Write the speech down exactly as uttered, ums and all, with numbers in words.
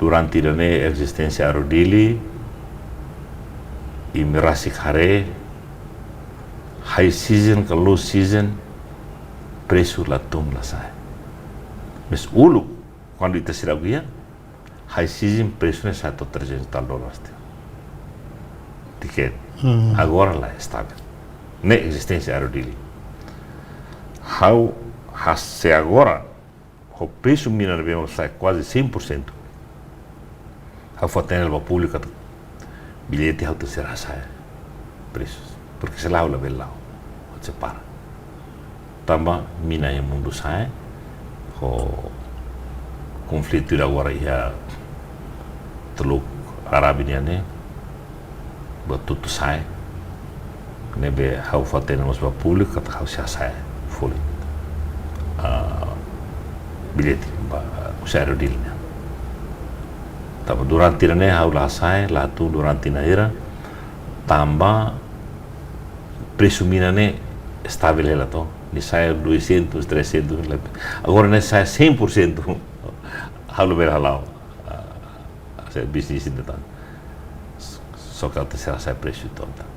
Durante ida-ne'e ezisténsia Aero Dili, imi rasik haree, high season ka low season, presu la tun la sa'e. Mas uluk, kuandu ita seidauk iha, high season presu ne'e sa'e to'o trezentos tal dólares tiha. Tiket. Hmm. Agora la estavel. Ne'e ezisténsia Aero Dili. Ha'u hase agora, ho presu mina ne'ebé mak sa'e kuaze cem por cento. Ha'u fó-hatene ba públiku katak billete ha'u tenke sei hasa'e presu. Porque se la'o labele la'o. Ha'u sei para. Tanba mina iha mundu sa'e, ho konflitu ida agora iha Teluk Arábia nian ne'e, buat hotu sa'e. Ne'ebé ha'u fó-hatene mós ba públiku katak ha'u sei hasa'e folin, ah, billete ba, ah, husi Aero Dili nian. Tanba durante ida-ne'e ha'u la hasa'e, la tun durante ida-ne'e, tanba presu mina ne'e estavel hela to. Nia sa'e duzentos, trezentos, la. Agora ne'e sa'e cem por cento. Ha'u labele hala'o, ah, ha'u-nia bisnis ne'e tan. Só que ha'u tenke sei hasa'e presu ida tan.